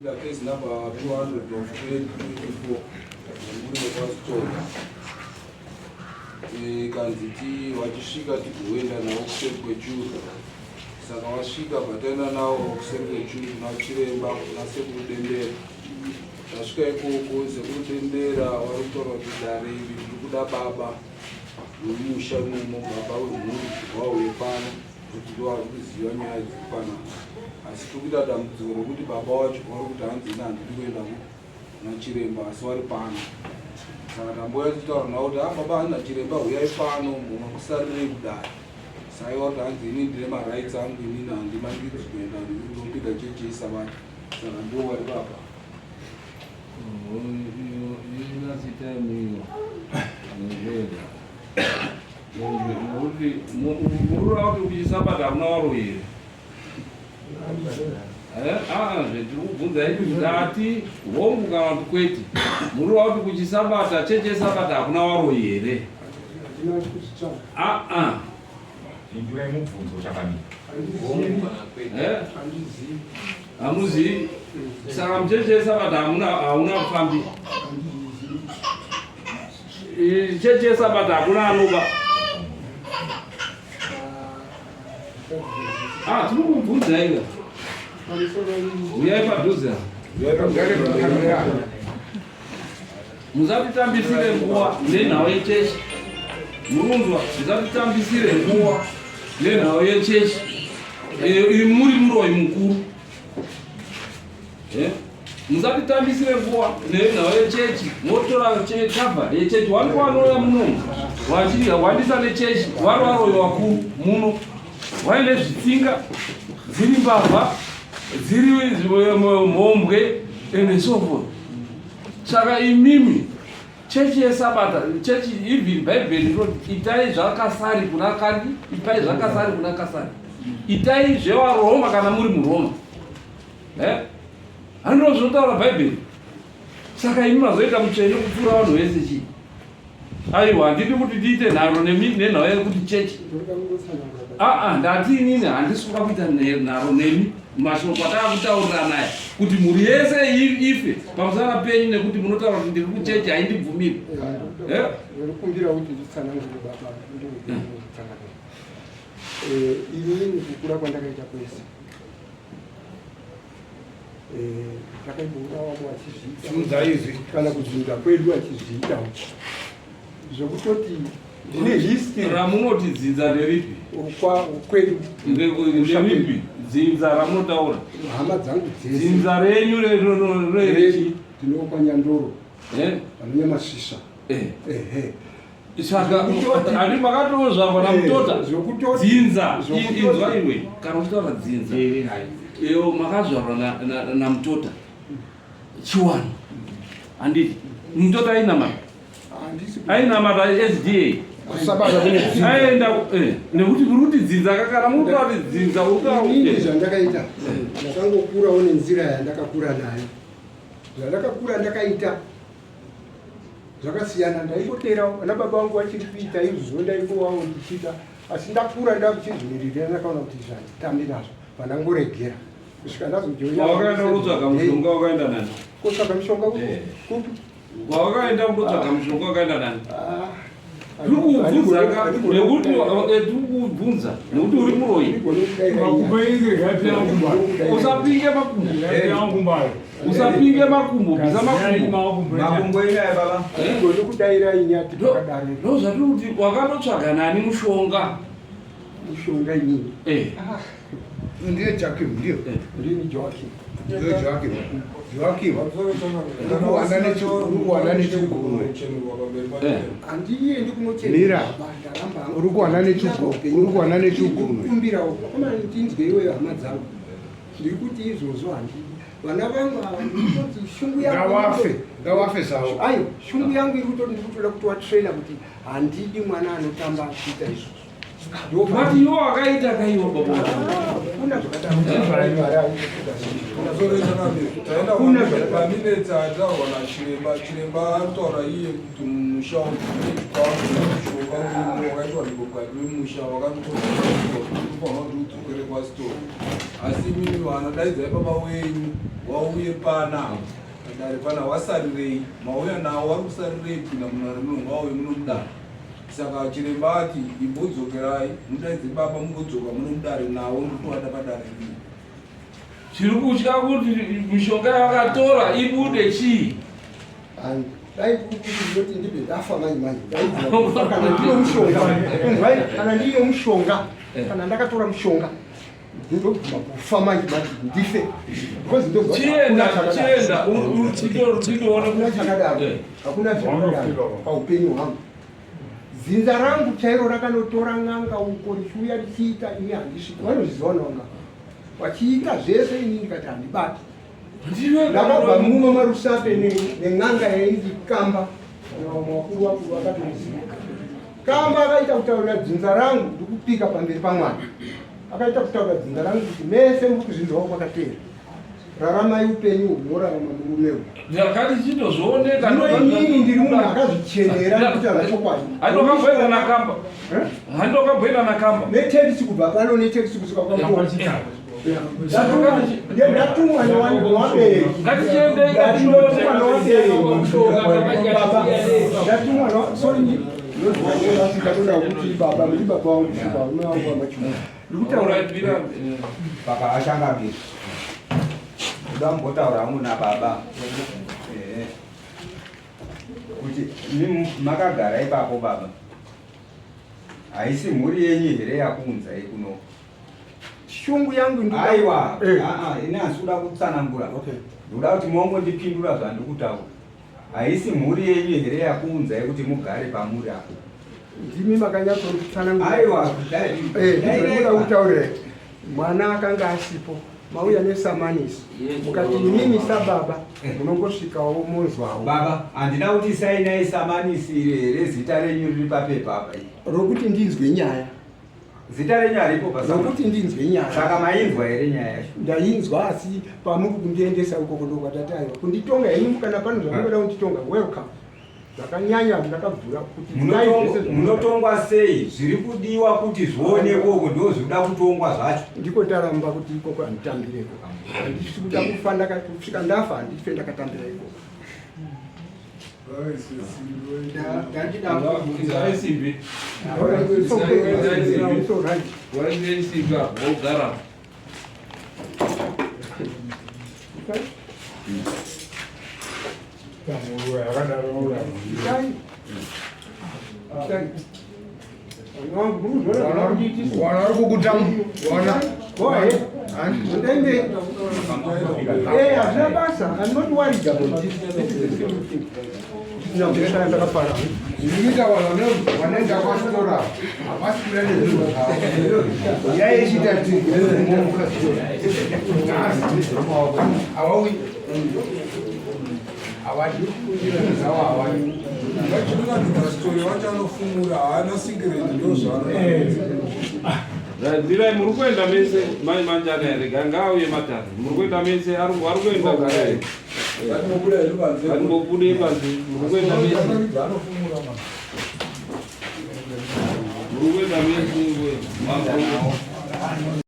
The case number 200 of 2024 muri wepasitori ikanzi ti vachisvika tigoenda navo kuseri kwechuru saka vasvika bvataenda navo kuseri kwechuru kuna chiremba kuna sekuru dendera tasvika ikoko sekuru dendera vari kutaura kuti dare iri riri kuda baba vemusha imomo baba wemhuri vauye pano kuti ndovari kuziva nyaya dziri panapa asi tiri kuita dambudziko rokuti baba wacho vari kuti hanzi ini handidi kuenda kuna chiremba asi vari pano saka tambouya tichitaura navo kuti ah baba hanzi nachiremba huyai pano mumakusarirei kudai saiwa kuti hanzi ini ndine marights angu inini handimanikidzwi kuenda ndinopinda chechi yesabata saka ndo vari baba Murura kuti kuchisabata hakuna waroyi here? Eh, ah, zvetiri kubvunza ipi ndati hongu kana kuti kwete. Murura kuti kuchisabata cheche sabata hakuna waroyi here? Ah ah. Pindurai mubvunzo chakamira. Eh? Hamuzivi. Saka mucheche sabata hamuna hauna kufambi. Chechi yesabata hakuna anoba. Ah, tiri kubvunza iwe. Uyai padhuze. Musatitambisire nguva nenhau yechechi. Murunzwa, musatitambisire nguva nenhau yechechi. Muri muroyi mukuru. Eh? Musatitambisire nguva nenhau yechechi motora cover yechechi wani wanouya muno wachihwandisa nechechi wari waroyi wakuru muno waine zvitsinga dziri mbavha dziri mhombwe and so forth saka imimi chechi yesabata chechi even bhaibheri rinoti itai zvakasari kuna kani ipai zvakasari kuna kasari itai zvevaroma kana muri muroma Eh? Handiro zvinotaura Bhaibheri. Saka imi mazoita mutsvene kupfuura vanhu vese chii? Aiwa, handidi kuti ndiite nharo nemi nenhau yekuti chechi. Ah ah, ndati inini handisi kuda kuita nharo nemi mashoko atakakutaurirana aya kuti mhuri yese ife pamusana penyu nekuti munotaura kuti ndiri kuchechi haindibvumiri. Eh? Ndinokumbira kuti nditsanangure baba, nditsanangure. Eh, inini kukura kwandakaita kwese takaimboona vamwe vachizviita izvi kana kudzinza kwedu achizviita zvekutoti ndine history ramunoti dzinza nderipi kwedu nderipi dzinza ramunotaura hama dzangu dzese dzinza renyu rechi ndinokwa nyandoro vanonyamasvisva ehe Saka ani makatozvarwa namutota dzinza inzwa iwe kana uchitaura dzinza iyo makazvarwa namutota chiwani handiti mutota ainamata ainamata sda aenda eh, nekuti muri kuti dzinza kakana muri kutaura kuti dzinza uri zvandakaita ndakangokurawo nenzira yandakakura nayo zvandakakura ndakaita zvakasiyana ndaingoterawo ana baba vangu vachiri kuita izvozvo ndaingowawo ndichiita asi ndakura ndakuchizvimiririra ndakaona kuti izvi handitambi nazvo vanangoregera kusvika ndazojoinawakaenda kunotsvaga mushonga wakaenda nani kutsvaga mushonga eh. kupi wakaenda kunotsvaga mushonga wakaenda nani ah. Tiri kukubvunza nekuti eh, tiri kukubvunza nekuti uri muroyi. Usapinge makumbo. Usapinge makumbo, bvisa makumbo. Makumbo inyaya baba. Handigoni kudaira inyati pakadaro. Ndozvatiri kuti wakanotsvaga nani mushonga? Mushonga inini. Eh. Ah. Ndiye Joachim, ndiye. Eh. Ndini Joachim. Ndiye Joachim. Joachim. Uri kuwana nechigunwe. Eh. Handiendi kunochena. Mira. Ndaramba. Uri kuwana nechigunwe. Uri kuwana nechigunwe. Kumbirawo. Koma ndinzwe iweyo hama dzangu. Ndiri kuti izvozvo handidi. Vana vangu ava ndiri kutoti shungu yangu. Ngawafe. Ngawafe zvawo. Ayo, shungu yangu iri kutoti ndiri kutoda kuti watrainer kuti handidi mwana anotamba achiita izvozvo. But iwo wakaita kaiwa baba. Hakuna zvakadaro. Taenda paminetsi ataurwa nachiremba. Chiremba aritaura iye kuti mumusha umu mune chikafu nemushonga urimo wakaitwa mhiko mukati memusha wakanotofanira kuti udzokere kwasitori. Asi imimi vana daidzai baba wenyu wauye pana padare pana wasarirei mauya nawo wari kusarirei kupinda munhare muno ngauye muno mudare. Saka chiremba ati imbodzokerai mudaidze baba mugodzoka muno mudare nawo ndikutovada padare rino. Chiri kutya kuti mishonga yavakatora ibude chii? Dai kuti ndoti ndibve ndafa manje manje. Dai kana ndine mushonga. Inzwai kana ndine mushonga. Kana ndakatora mushonga. Ndobvuma kufa manje manje ndife. Because ndozwa Chienda, chienda, tindoona hakuna chakadaro. Hakuna chakadaro paupenyu hwangu. Dzinza rangu chairo rakanotora n'anga uko richiuya richiita ini handisviki. Vanozviziva n'anga. Vachiita zvese ini ndikati handibati. Ndakabva muno maRusape nen'anga yainzi Kamba. Vamwe vakuru vakuru vakatoziva. Kamba akaita kutaurira dzinza rangu ndikupika pamberi paMwari. Akaita kutaurira dzinza rangu kuti mese muri kuzvinzwawo kwakateera. Raramai upenyu hunorarama murume uyu. Ndakati chitozvooneka. Zvino inini ndiri munhu akazvichenera ndikutaura chokwadi. Handokamboenda nakamba. Handokamboenda nakamba. Netekisi kubva pano netekisi kusvika kwaMutoko. Ndatumwa newabereki. Ngatichiendei Ndatumwa newabereki. Baba. Ndatumwa na sorry ndinoda kuti baba muri baba vangu varume vangu vamachuma. Ndikutaura Alright, mira. Baba achangamire. Ndoda kumbotaura hangu nababa. Ehe. Kuti imi makagara ipapo baba. Haisi mhuri yenyu here yakuunzai kuno? Shungu yangu ndoda- Aiwa, Eh. aa, ini handisi kuda kutsanangura. Okay. Ndoda kuti mongondipindura zvandikutaura. Haisi mhuri yenyu here yakuunzai kuti mugare pamuri apo? Ndimi makanyatsotsanangura. Aiwa, Eh, ndinoda kutaurira mwana akanga asipo mauya nesamanisi mukati imimi sababa munongosvikawo monzwawo. Baba, handina kuti sainai samanisi here zita renyu riri papepa apa iri. Rokuti ndinzwe nyaya. Zita renyu haripo pasamanisi. Rokuti ndinzwe nyaya. Saka mainzwa here nyaya yacho? Ndainzwa asi pamuri kundiendesa ukoko ndokwatati aiwa kunditonga henyu kana pane zvamunoda kunditonga welcome. Zvakanyanya ndakabvura kuti dai zvese zvamunoda. Munotongwa sei? Zviri kudiwa kuti zvionekwe uko ndozvikuda kutongwa zvacho. Ndiko taramba kuti ikoko handitambireko. Handisi kuda kufa kusvika ndafa handife ndakatambira ikoko. Isai simbi. It's okay. It's all right. Waisei simbi apo wogara. Okay. Itai. Itai. Vanhu vangu, muri kuzviona zvavakudiitisa? Wana vari kukutamu. Wana. Go ahead. Ndende. Eh, hazvina basa. I'm not worried about this. This is a simple thing. Ndinoshaya ndakafara. Zvinoita vanhu vanoenda kwasitora havasi kuda nezvinhu zvavo. Yaichiita havauyi. Havadi. Zvinhu zvavo havadi. Vachinoratidza wacho anofumura haana singireti ndozvaanoita. Ndirai muri kuenda mese mai manjana here ngauye matare. Muri kuenda mese ari kuenda kare. Ngatimbobuda hedu panze. Ngatimbobude panze. Muri kuenda mese. Anofumura mama. Muri kuenda mese.